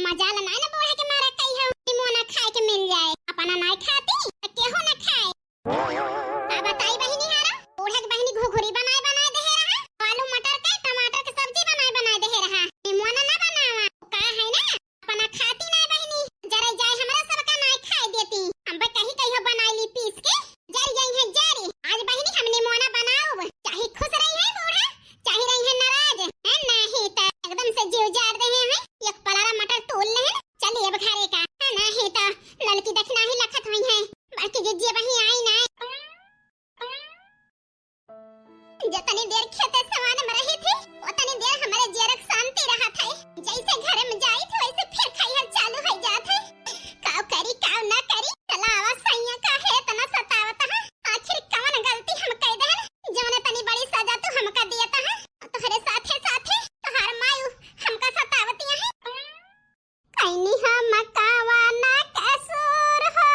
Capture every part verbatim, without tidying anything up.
मजाल नाय ना बूढ़ा के मारा कहियो निमोना खाए के मिल जाए। अपना नाय खाती त केहू ना खाए। का बताई बहिनी हारा, बूढ़ा के बहिनी घुघुरी बनाए बनाए देहे रहा, आलू मटर के टमाटर के सब्जी बनाए बनाए देहे रहा, निमोना ना बनावा। का है ना, अपना खाती नाय बहिनी, जरे जाए हमरा सबका नाय खाए देती। हम बे कही कहियो बनाई ली पीस के, जर जाई है जरे। आज बहिनी हम निमोना बनाउब, चाहे खुश रही है बूढ़ा, चाहे रही है नाराज, है नाही त एकदम से जीव जार देहे हैं। एक पलारा मटर तोल लेहन, चली अब घरे का, है नाही त ललकी दखिना ही लखत हुई है, बड़की जिज्जी वहीं आई ना। जतनी देर खेते सवान में रही थी, उतनी देर हमरे जियरक शांति रहत है। जैसे घर में जाई थी, वैसे फिर खैहर चालू हो जात है। काव करी, काव ना करी, चला आवा सैया, काहे इतना सतावत है? आखिर कवन गलती हम कइ देहन, जौन इतनी बड़ी सजा तू हमका दियत है? तोहरे साथे साथे तोहार मायू हमका सतावतिया है। कैनी हम कवाना कसूर हो,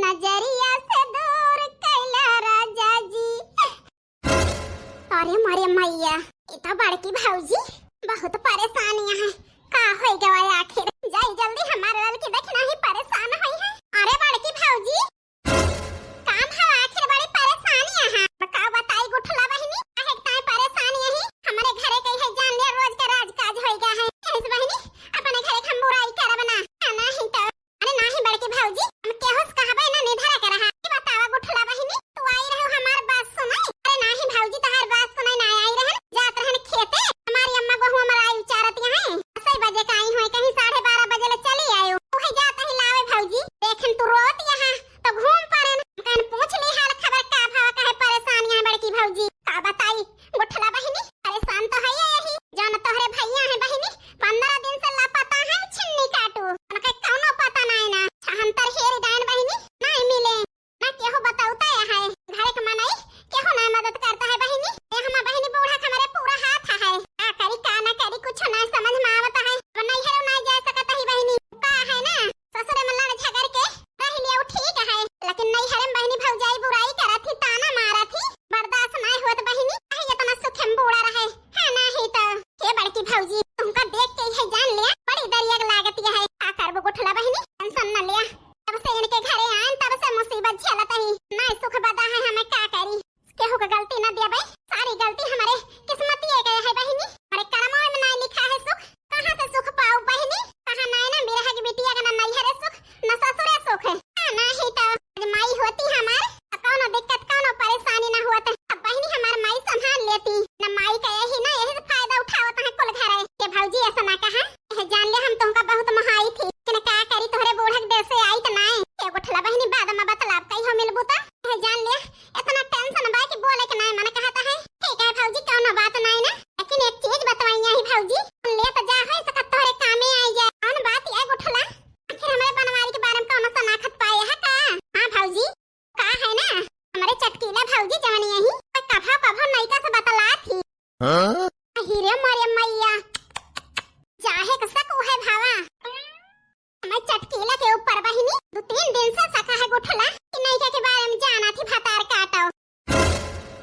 नजरिया से दूर कैला राजा जी। अरे मोरे मैया, ई तो बड़की भौजी बहुत परेशान है। का होई गवा आखिर? जाई जल्दी, हमार ललकी दखिना ही परेशान होई है। अरे बड़की भौजी, काम है आखिर बड़ी परेशानी है। का बताई गुठला बहिनी, काहे के ताई परेशानी है? हमरे घरे के है जान लिया, रोज के राज काज होई गया है। यही से बहिनी, अपने घरे के हम बुराई करब ना, नहीं तो। अरे नाही बड़की भौजी, हम केहू से कहबे ना, निधरा के रहा। ई बतावा गुठला बहिनी, तू आई रहू हमार बात सुनाई? अरे नाही भौजी, तोहार बात सुनाई ना आई रहन, जात रहन खेते। हमारी अम्मा बहू हमार आई उचारत यहाँ, दसई बजे का आई हुई, कहीं साढ़े बारह बजे ले चली आयो। तू है जात ही लावे भौजी, देखन तू रोत यहाँ, तो घूम पड़न। कहन पूछ ली हाल खबर का भवा, काहे परेशान यहाँ बड़की भौजी? का बताई गुठला बहिनी, परेशान तो है यही, जान तोहरे भैया है बहिनी, पन्द्रह दिन से लापता है छिन्नी काटू, उनके कौनो पता नहीं ना, छहंतर हेरी डाइन बहिनी नहीं मिले, ना केहू बतावता है, घरे के मनई केहू नहीं मदद करता है बहिनी। ए हमार बहिनी बूढ़ा के हमरे पूरा हाथ है, का करी का ना करी कुछ नहीं समझ में आवता है, अब नैहर नहीं जा सकत ही बहिनी, का है ना ससुरे में लड़ झगड़ के रह लिया, वो ठीक है, लेकिन नैहर में बहिनी भौजाई बुराई करत ही, ताना मारत ही, बर्दाश्त नाय होत बहिनी, काहे इतना सुख में बूढ़ा रहे, है नाही तो। हे बड़की भौजी, तुमका देख के इहे जान लिया, बड़ी दरिया लागत है। का करबो गुठला बहिनी, tension न लिया, तब से इनके घरे आयन तब से मुसीबत झेलत ही, नाय सुख बदा है, हमें का करी। केहू के गलती न देबे, सारी गलती हमरे किस्मतिये के है बहिनी, हमरे करमवा में नाय लिखा है सुख। कहाँ से सुख पाऊ बहिनी, कहाँ नाय ना बिरहा के बिटिया के ना नैहरे सुख, ना ससुरे सुख। हाँ, नाही तो आज माई होती हमार, तो कौनो दिक्कत, कौनो परेशानी ना होत। अब बहिनी हमार माई संभाल लेती, ना माई का यही ना यही से फायदा उठावत है कुल घर है। के भौजी ऐसा ना कहा, यह जान ले हम तुमका बहुत मोहाई थी, लेकिन का करी तोहरे बूढ़क देश से आई तो नाय। के गुठला बहिनी बाद में बतलाब कहियो मिलबू तो, यह जान ले इतना tension बा कि बोले के नाय मन कहता है। ठीक है भौजी, कौनो बात नाय ना, लेकिन एक चीज बतवाई ही भौजी, ले तो जा है सकत तोहरे कामे आई जाए। कौन बात ये गुठला? आखिर हमरे बनवारी के बारे में कौनो सनाखत पाए है का? हाँ भौजी, का है ना, हमरे चटकीला भौजी जवन यही तो कभो कभो नैका से बतलात ही। हाँ? अही रे मोरे मैया, चाहे के सक उहे भावा। हमारे चटकीला के ऊपर बहिनी दो तीन दिन से सका है गुठला कि नैका के बारे में जाना थी भतार काटो।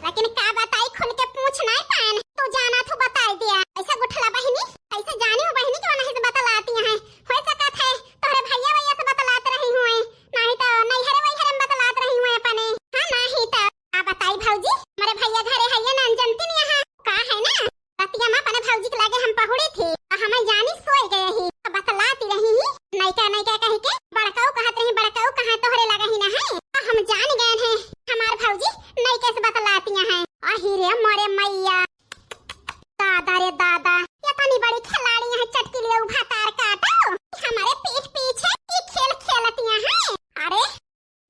लेकिन का बताई, खुल के पूछ नाय पायन, तू जाना थू बताई दिया। ऐसा गुठला बहिनी, कैसे जानी हो बहिनी कि वनही से बतलाती हैं? हो सकत है तोहरे भैया वैया से बतलात रही हुए, नहीं तो नैहरे वैहरे में बतलात रही हुए अपने। हाँ, नहीं तो का बताई भौजी, हमारे भैया घरे है ये ना जनती नहीं है, का है ना, रतिया में अपने भौजी के लागे हम पहुड़ी थी, तो हमें जानी सोई गए ही, तो बतलाती रही ही, नैका नैका कही के बड़काऊ कहत रही, बड़काऊ कहाँ तोहरे लगा ही ना है, तो हम जान गए हैं, हमार भौजी नैके से बतलाती हैं। अही रे मोरे मैया, दादा रे दादा, ये तनी बड़ी खिलाड़ी है चटकीली भतार काटो, हमारे पीठ पीछे ये खेल खेलती हैं। अरे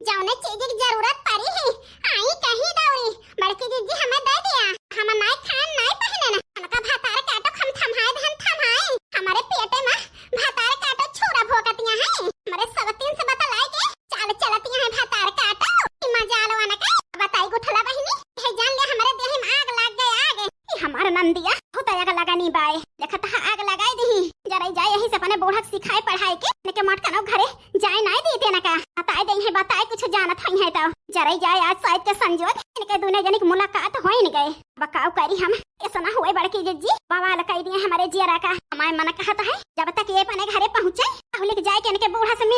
जौने चीज की जरूरत पड़ी ही, आई कहीं दौरी, बड़की जिज्जी हमें दे दिया। हम नाय खान, नाय पहने ना, उनका भतार काटो, हम थमाए धन थमाए। हमारे पेटे में भतार काटो छुरा भोंकतिया हैं। हमारे सवतीन से बतलाए के चाल चलतिया हैं भतार काटो। कि मजा लो ना का बताई गुठला बहिनी, है जान ले हमारे देह में आग लाग गए, आग। ई हमार नंदिया, बहुत आग लगानी बाय। देखत हा आग लगाई दही। जराई जाए यही से अपने बूढ़क सिखाए पढ़ाए के, लेके मटकनो घरे जाए नाय देते ना का। बताए दे है, बताए कुछ जानत हई है तो। जराई जाए आज शायद के संजोग, इनके दुने जनिक मुलाकात होइन गए। बकाव करी हम, ऐसा ना हुए बड़की जिज्जी, बवाल कई दिए हमारे जियरा का। हमारे मन कहत है, जब तक ये अपने घरे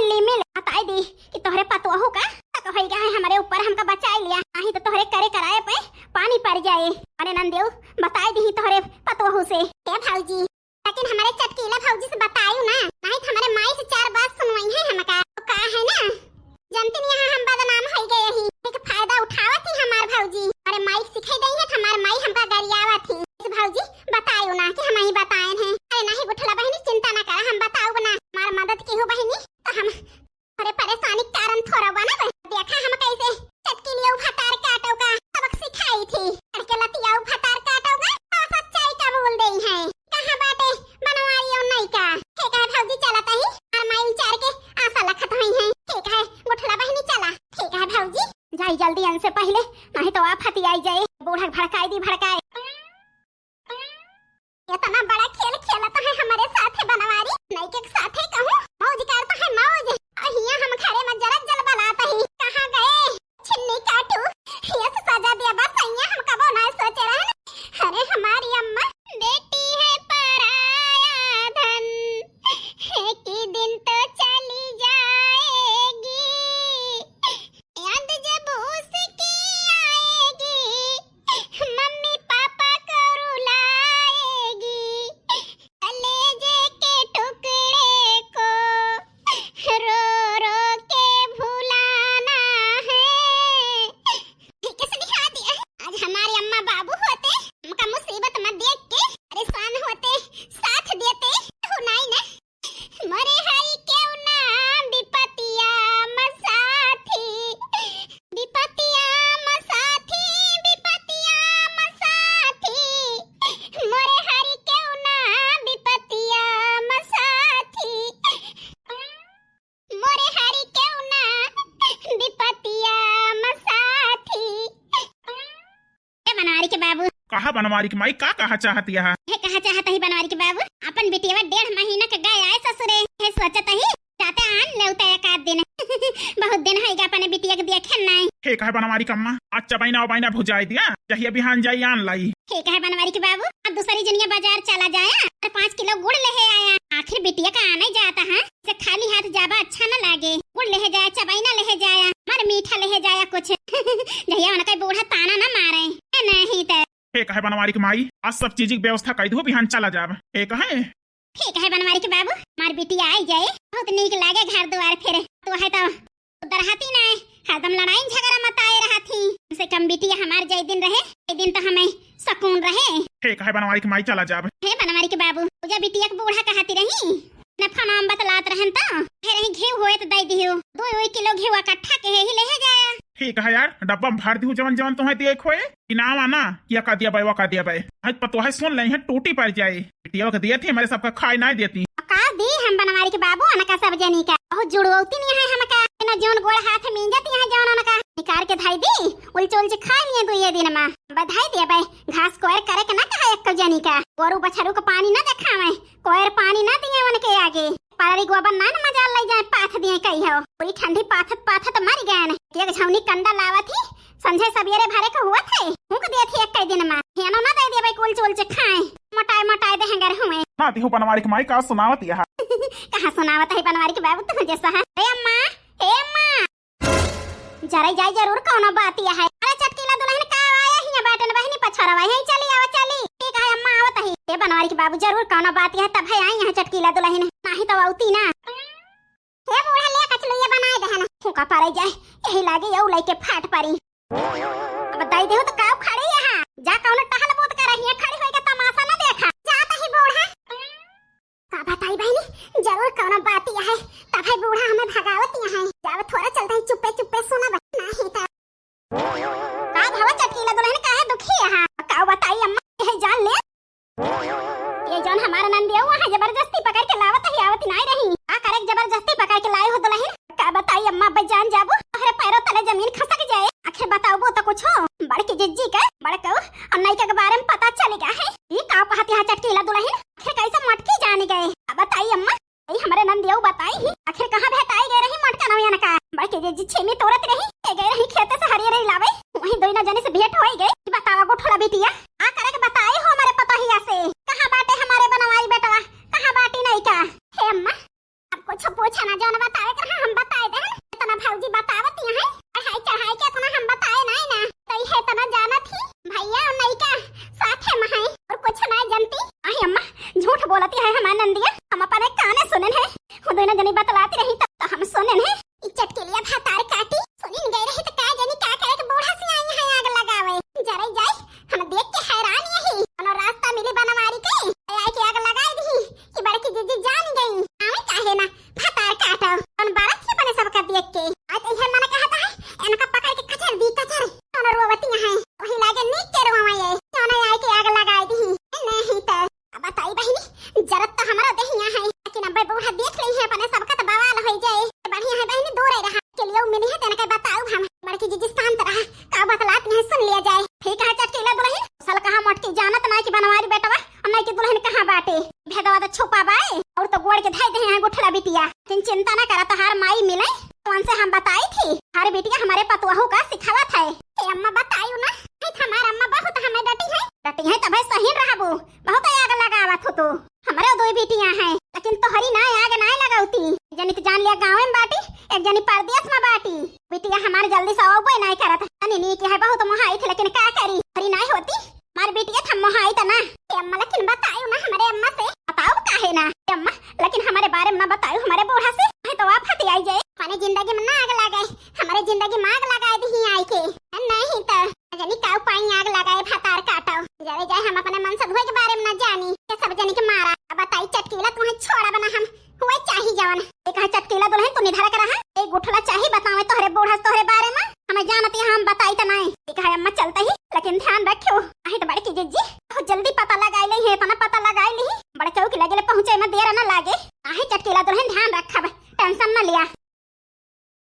मिली, मिली। बताई दी कि तोहरे पतोहू का शक होई गए है हमरे ऊपर, हमका बचाई लिया, नाहीं तो तोहरे करे कराए पे पानी पड़ जाए। अरे नंदेऊ, बताई दी तोहरे पतोहू से। ए भौजी, लेकिन हमरे चटकीला भौजी से बतायू ना, नाहीं तो हमरे माई से चार बात सुनवाई है हमका। तो का है ना, जनती नहीं है हम बदनाम होई गए ही, एक फायदा उठावत ही हमार भौजी। अरे माई के सिखाई दई है तो हमार माई हमका गरियावत ही। इस भौजी बतायू ना कि हम ही बताए हैं। अरे नाहीं गुठला बहिनी, चिंता ना करा, हम बताऊ ना, हमार मदद की हो बहिनी, तो हम अरे परेशानी के कारण थोड़ा बा ना बे। देखा हम कैसे चटकीलिया भतार काटो का सबक सिखाई थी। अरे के लतिया भतार काटो का, तो सच्चाई का बोल दई है। कहाँ बाटे बनवारी और नहीं का? ठीक है भौजी, चलत ही। और माई विचार के आशा लखत हुई है। ठीक है गुठला बहिनी, चला। ठीक है भौजी, जाई जल्दी, इनसे पहले नाहीं तो आफत आई जाए। बूढ़ा भड़काई दी, भड़काए। इतना बड़ा खेल खेलत है हमरे साथे बनवारी, नइके के साथे कहूँ मौज करत है मौज। और हियाँ हम घरे में जरत जलबलात ही। कहाँ गए छिन्नी काटू? ये से सजा दिया बस, सैया हम कबो ना सोचे रहन। अरे हमारी अम्मा। बेटी है पराया धन, एक ही दिन तो चली जाएगी। याद जब उसकी आएगी, मम्मी पापा को रुलाएगी। कलेजे के टुकड़े को रो रो के भुलाना है। ठीक से दिखा दिया है। आज हमारे अम्मा बाबू होते, हमका मुसीबत में देख के परेशान होते, साथ देते, हो नाई ना। मोरे हरि केहू ना बिपतिया म साथी, बिपतिया म साथी, बिपतिया म साथी। मोरे हरि केहू ना बिपतिया म साथी, मोरे हरि केहू ना बिपतिया म साथी। ए बनवारी के बाबू। कहा बनवारी के माई, का कहा चाहत यहा? हे कहा चाहत ही बनवारी के बाबू, अपन बिटिया डेढ़ महीना के गए आए ससुरे, हे सोचत ही जाते आन लेउते एक आध दिन। बहुत दिन होइगा अपने बिटिया के देखे नाई। हे कहे बनवारी के अम्मा, आज चबैना उबैना भुजाई दिया, जहिया बिहान जाई आन लाई। हे कहे बनवारी के बाबू, अब दूसरी जनिया बाजार चला जाया और पाँच किलो गुड़ लेहे आया। आखिर बिटिया का आना ही जाता है, से खाली हाथ जाबा अच्छा न लागे। गुड़ लेहे जाया, चबैना लेहे जाया, मर मीठा लेहे जाया कुछ। जहिया उनका बूढ़ा ताना न मारे, ए नहीं त। हे कहे बनवारी के माई, आज सब चीज की व्यवस्था कई दो, बिहान चला जाब। हे कहे। हे कहे बनवारी के बाबू, मार बिटिया आई जाए, बहुत नीक लागे घर दुआर फिर। तो है तो उधर हाथी ना है, हरदम लड़ाई झगड़ा मताए रहत ही। कम से कम बिटिया हमार जय दिन रहे, ए दिन तो हमें सकून रहे। हे कहे बनवारी के माई चला जाब। हे बनवारी के बाबू, पूजा बिटिया के बूढ़ा कहती रही, न फोन हम बतलात रहन तो, हे रही घी होए तो दे दियो, दो ओई किलो घी इकट्ठा के ही ले जाया। ठीक है यार, डब्बा में भर दियो जवन जवन तुम्हें दिए खोए, इनाम आना, या का दिया बे, वा का दिया बे। आज पतोहे सुन ले हैं, टूटी पड़ जाए। बिटिया के दिए थे, हमारे सबका खाए ना देती। का दी हम बनवारी के बाबू, अनका सब जनी का। बहुत जुड़वती नहीं है हमका। इतना जौन गोड़ हाथ मींजत यहाँ जौन अनका निकाल के धाई दी, उलच उलच खा लिए दो ये दिन मा। बधाई दे बे, घास कोयर करे के ना कहा एक जनी का। गोरू बछरू के पानी ना देखावे, कोयर पानी ना दिए उनके आगे। पारी गोबर ना न मजाल ले जाए, पाथ दिए कही हो। पूरी ठंडी पाथत पाथत मर गए न। एक झौनी कंडा लावत ही, संझे सवेरे भरे के हुआ थे, फूंक दिए थे एक दिन मा। हियानो ना दे दिए बे, उलच उलच खाए, मोटाए मोटाए देहंगर हुए। ना दिहु बनवारी के माई का सुनावत यहा। कहाँ सुनावत है बनवारी के बाबू, तू जैसा है। ए अम्मा, ए अम्मा। जरे जाई जरूर कौनो बात यह है। अरे चटकीला दुलहिन का आया हिया बाटन बहिनी पछरवा है, चली आवा चली। ठीक है अम्मा आवत ही। ए बनवारी के बाबू जरूर कौनो बात यह तब है आई यहाँ चटकीला दुलहिन। नाही तो औती ना। हे बूढ़ा ले कचलुइया बनाए दे है ना। फूका पड़े जाए। यही लागे यौ लइके फाट पड़ी। अब दाई देहु तो काव खड़ी यहाँ। जा कौनो टहल बूत कर रही है, खड़ी होई के तमाशा ना देखा। जात ही बूढ़ा। का बताई बहिनी, जरूर कौनो बात यह है, तब है बूढ़ा हमें भगावत यह है। जाव थोड़ा चलते हैं चुप्पे चुप्पे सुना बहिनी, नहीं तो। का भवा चटकीला दुलहिन काहे दुखी यहा? का बताई अम्मा, यह जान ले। ये जौन हमारा नंदिया हुआ है जबरदस्ती पकड़ के लावत ही आवत नहीं रही। का करे जबरदस्ती पकड़ के लाए हो दुलहिन? का बताई अम्मा, अब जान जाबो, तोहरे पैरों तले जमीन खसक जाए। आखिर बताओ वो तो कुछ हो, बड़की जिज्जी के, बड़कऊ और नैका के बारे में पता चल गया है। ये का कहत यहाँ चटकीला दुलहिन? आखिर कैसे मटकी जान गए? अब बताई अम्मा, ई हमरे नंदिया बताई ही, आखिर कहाँ भेटाई गए रही मटका नवियन का? बड़की जिज्जी छीमी तोड़त रही, के गए रही खेते से हरियर लावे, वहीं दोनों जने से भेंट होई गई। ई बतावा गोठला बिटिया, आ करे के बताई हो हमारे पतोहिया से, कहाँ बाटे हमारे बनवारी बेटवा, कहाँ बाटी नैका? हे अम्मा, अब कुछ कुछ ना जौन बतावे के रहा हम बताए देहन। इतना भौजी बतावत ही है, चढ़ाई चढ़ाई के इतना हम बताए नाई ना। तो ये इतना जानत ही भैया नैका साथे में है और कुछ ना जानती। आई अम्मा, झूठ बोलती है हमार नंदिया, हम अपने काने सुनेन है। वो दोनों जनी बतलाती रही तो, तो हम सुनेन है। ई चटकेलिया भतार काटी सुनिन गए रही तो का जानी का करे के बूढ़ा से आई है आग लगावे। जरे जाए, हम देख के हैरान यही। कोनो रास्ता मिली बनवारी के, आए के आग लगाई दी। ई बड़की जीजी जान गई। आवे काहे ना, भतार काटो। कौन बालक ही बने सबका देख के। आज इहे मन कहता है, इनका पकड़ के कचर दी कचर। कौन रोवती है, वही लागे नीक के रोवा ये। कौन आए के आग लगाई दी। नहीं तो अब बताई बहिनी, जरत तो हमरा देहिया है, लेकिन अब्बे बूढ़ा देख ली है, अपने सबका तो बवाल हो जाए। बढ़िया है बहिनी, दूर ही रहा। के लिए मिली है, तेन के बताऊ हम। बड़की जीजी शांत रहा, का बतलात नहीं सुन लिया जाए। ठीक है चटकीला दुल्हन, सल कहाँ मोटकी जानत ना कि बनवारी बेटवा, और ना कि दुल्हन कहाँ बाटे। भेदवा तो छुपा बाए, और तो गोड़ के धाई दे हैं गुठला बिटिया। लेकिन चिंता ना करा, तोहार माई मिले, तो उनसे हम बताई थी। हर बिटिया हमारे पतुआहू का सिखावत है। ए अम्मा बतायू ना, नहीं तो हमार अम्मा बहुत हमें डटी है। डटी है तबे सही रहबू, बहुत आग लगावत हो तू। हमरे दो बिटिया हैं, लेकिन तोहरी ना आग ना लगावती। एक जनी तो जान लिया गाँव में बाटी, एक जनी परदेस में बाटी। बिटिया हमार जल्दी से अउबे ना करत। तनी नीक है बहुत मोहाई थे, लेकिन का करी, हरी ना होती। हमार बिटिया था मोहाई था ना। ए अम्मा लेकिन बतायू ना हमारे अम्मा से। बताओ काहे ना ए अम्मा, लेकिन हमारे बारे में ना बतायू हमारे बूढ़ा से, नहीं तो आप हती आई जाए। अपने जिंदगी में ना आग लगाए, हमारे जिंदगी में आग लगाए दी आई के। नहीं तो जनी का उपाय आग लगाए भतार काटो। जरे जाए हम अपने मन से धोए के बारे में ना जानी। ये सब जनी के मारा। अब बताई चटकीला तुम्हें छोड़ा बना हम हुए चाही जवन। एक है चटकीला दुल्हन तू निधरा के रहा। एक गुठला चाही बतावे तोहरे बूढ़ा से तोहरे बारे में। हमें जानत है हम बताई त नहीं। एक है अम्मा चलते ही, लेकिन ध्यान रखियो। आहे तो बड़की जिज्जी बहुत जल्दी पता लगाई ली है, इतना पता लगाई ली। बड़े चौकी लगे ले पहुँचे में देर ना लागे। आहे चटकीला दुल्हन ध्यान रखब, टेंशन ना लिया।